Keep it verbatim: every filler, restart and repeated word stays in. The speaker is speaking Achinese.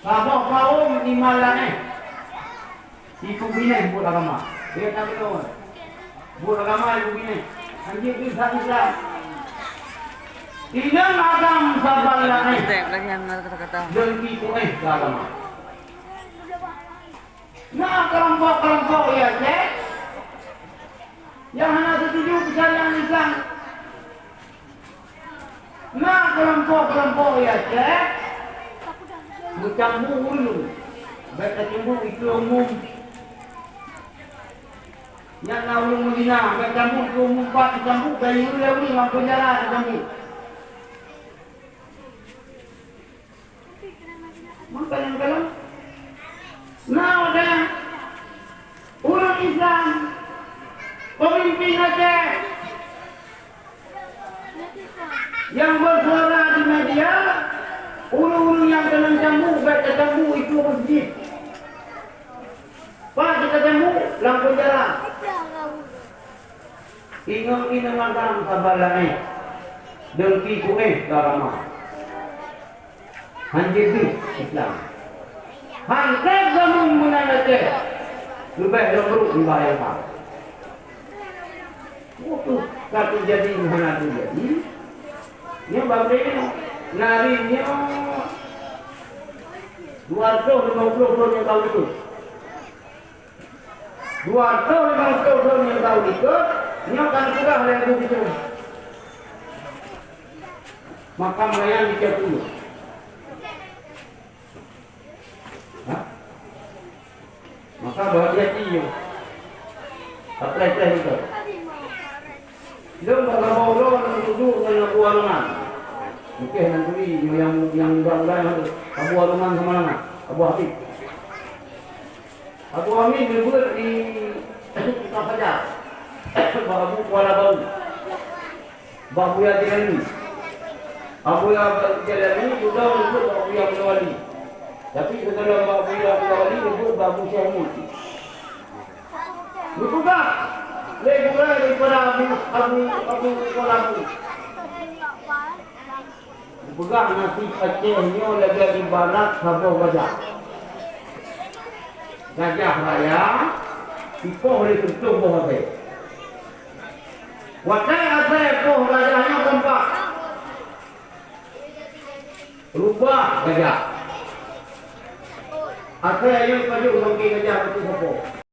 Saboh kaum iman laén. Ikut binéh buet agama. Dia tak betul. Buet agama ikut binéh. Anjing bisa bisa. Inong agam saban laén. Kita lagi yang kata-kata. Dan ikut eh agama. Na kelompok-kelompok ya cek. Yang hana setuju kesyariat Islam. Na kelompok-kelompok ya cek. Bercambuk ulun. Baik kecambuk itu umum. Nyan na ulun Madinah, baik cambuk itu umum pat, kecambuk dari ulun lewat lampu jalan kecambuk. Maka nyang kalon na watèe ureueng Islam, pemimpin Aceh nyang bersuara di media, ureueng-ureueng nyang keunong cambuk, bèk tacambuk itu masjid. Pat tacambuk lam penjara. Ingat-ingat agam saban laén, dengki kuéh agama. Hanjeuet deuh Islam. Han trép gamung meunan Aceh, leubeh lom brok nibak nyang ka. Waktu ka teujadi hana teujadi, nyoe bak nyoe, nari nyoe dua ratus lima puluh thon nyang ka likot. Dua ratus lima puluh thon nyang ka likot, nyoe ka neupeugah lé Abu Bisri. Makam layan di Cakung. Ha? Maka berhati-hati nyoe. Apreh-apreh beutôi. Lôn bak saboh uroe lôn duek ngon Abu Alongan. Mungken nan turi nyoe nyang, nyang muda-muda nyan Abu Alongan sama nyan, Abu Habib. Abu Amin neubeuet di Kota Fajar. Bak Abu Kuala Bau. Bak Buya Jailani. Abu Buya Jailani sudah neubeuet bak Buya Abdul Wali. Tapi setelah bak Buya Abdul Wali neubeuet bak Abu Syekh Mut. Neupeugah lé gurèe daripada Abu, Abu, Abu Kuala Bau. Geupeugah naseb Aceh nyoe lagèe ibarat saboh gajah. Gajah raya ipoh lé siplôh boh asèe. Watèe asèe poh gajah nyoe keumpak, rubah gajah. Asèe nyoe pajoh bangké gajah bak sapo.